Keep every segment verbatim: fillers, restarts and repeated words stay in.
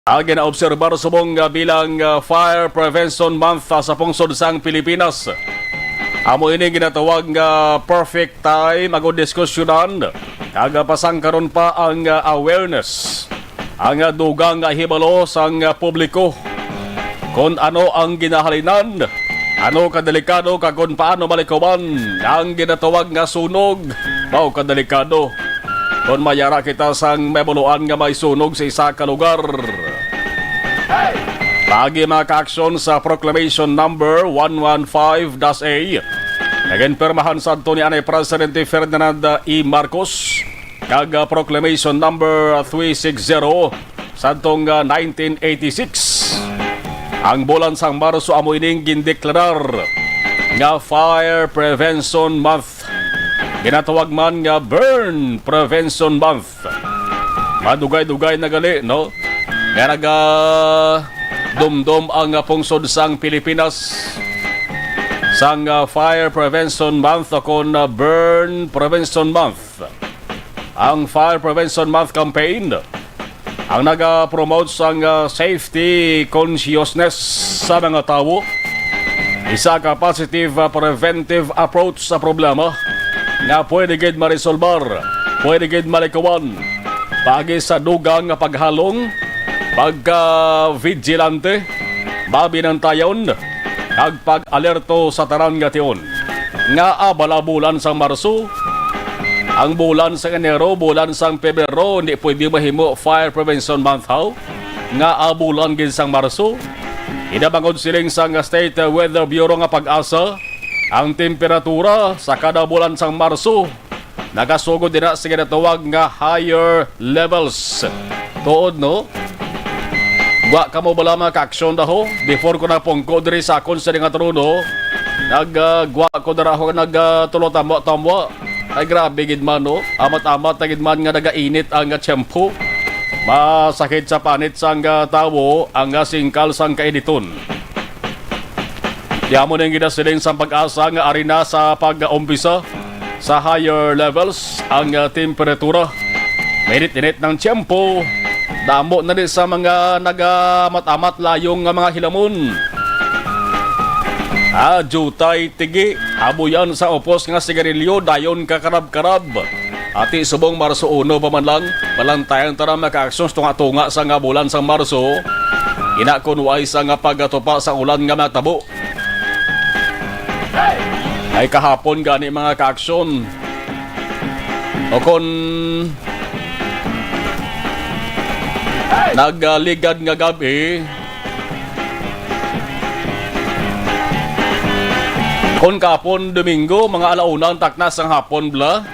Ang ginaobserbar subong nga bilang, ah, Fire Prevention Month, ah, sa pungsod sang Pilipinas. Amo ini ginatawag nga perfect time agud diskusyonan kag, ah, pasangkaron pa ang, ah, awareness, ang, ah, dugang nga hibalo sang, ah, publiko kon ano ang ginahalinan, ano kadelikado kag kon paano malikawan ang ginatawag nga sunog. Mao kadelikado kon mayara kita sang mahibaluan nga may sunog sa isa ka lugar. Paagi, mga kaaksyon, sa Proclamation Number one one five dash A, naginpirmahan sadto ni anay Presidente Ferdinand E. Marcos, kag, ah, Proclamation Number three six zero sadtong, ah, nineteen eighty-six. Ang bulan sang Marso amo ining gindeklarar nga Fire Prevention Month. Ginatawag man nga Burn Prevention Month. Madugay-dugay na gali, no? Nga naga dumdom ang, ah, pungsod sang Pilipinas sang, ah, Fire Prevention Month o kon, ah, Burn Prevention Month. Ang Fire Prevention Month campaign ang naga-promote sang, ah, safety consciousness sa mga tawo. Isa ka positive, ah, preventive approach sa problema nga pwede gid maresolbar, pwede gid malikawan paagi sa dugang nga paghalong, pagka-vigilante, mabinantayon, kag pag-alerto sa tanan nga tion. Ngaa bala bulan sang Marso? Ang bulan sang Enero, bulan sang Pebrero, hindi pwede mahimo Fire Prevention Month, haw? Ngaa bulan gid sang Marso? Hinabangod siling sang State Weather Bureau nga PAGASA, ang temperatura sa kada bulan sang Marso nagasugod din na sa ginatawag nga higher levels. Tuod, no? Gwa kamo bala, mga kaaksyon, daho? Before ko napungko diri sa akon sa nga trono, nag, ah, gwa ko dara ho, nag, ah, tulo tamwa-tamwa. Ay, grabe gid man, no? Amat-amat na gid man nga nagainit ang, ah, tiyempo. Masakit sa panit sang, ah, tawo ang, ah, singkal sang kainiton. Ti amo ning ginasiling sang PAGASA nga ari na sa pag-umpisa sa higher levels ang, ah, temperatura. Mainit-init ng tiyempo. Damo na ni sa mga nagamat-amat layong nga mga hilamon. Ah, jutay tigi, abuyan sa upos nga sigarilyo, dayon kakarab-karab. Ati subong Marso uno pa man lang, palantayan ta na makaaksyon sa tunga-tunga sa nga bulan sang Marso. Ina kun way sa nga pagatupa sa ulan nga matabo. Ay kahapon gani, mga kaaksyon. O kon nagligad nga gab-i, kon kahapon Domingo, mga alauna ang takna sang hapon bala.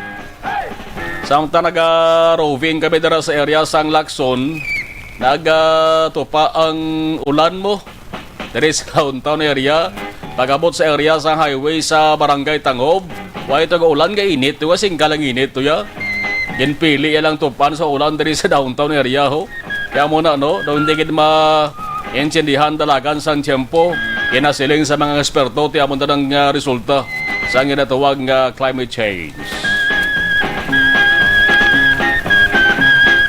Samtang naga-roving kami dira sa area sang Lacson, nagatupa ang ulan mo diri sa downtown area. Pag-abot sa area sang highway sa Barangay Tangob, way to ulan, nga init, wa singkal ang init to ya. Ginpili ya lang tupan sa ulan diri sa downtown area, ho. Kaya mo na, no, daw hindi gid maintindihan dalagan sang tiyempo. Ginasiling sa mga eksperto, ti amo na ang, ah, resulta sa ginatawag nga climate change.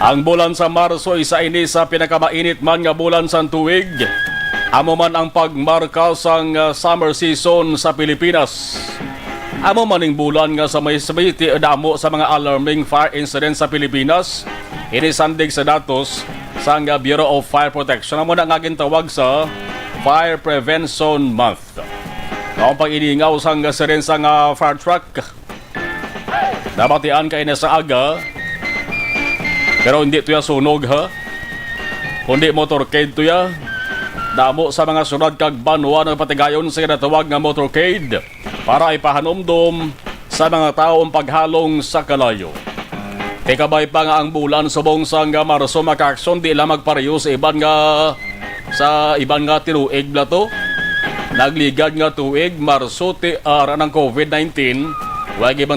Ang bulan sa Marso, isa ini sa pinakamainit man nga bulan sang tuig. Amo man ang pagmarka sang, ah, summer season sa Pilipinas. Amo man ning bulan nga sa may sabiti damo sa mga alarming fire incidents sa Pilipinas. Ini sandig sa datos sang, ah, Bureau of Fire Protection. Amo na nga gintawag sa Fire Prevention Month. Ang pag-iningaw sang siren sang, ah, fire truck. Nabatian kaina sa aga, pero hindi to ya sunog, ha? Kundi motorcade to ya. Damo sa mga syudad kag banwa nagpatigayon sa ginatawag nga motorcade para ipahanumdom sa mga tawo ang paghalong sa kalayo. Tikabay pa nga ang bulan subong sang Marso, mga kaaksyon, di lang magpareho sa iban nga, sa iban nga tinuig bala to. Nagligad nga tuig, Marso, ti, ah, aran ang COVID nineteen, way gid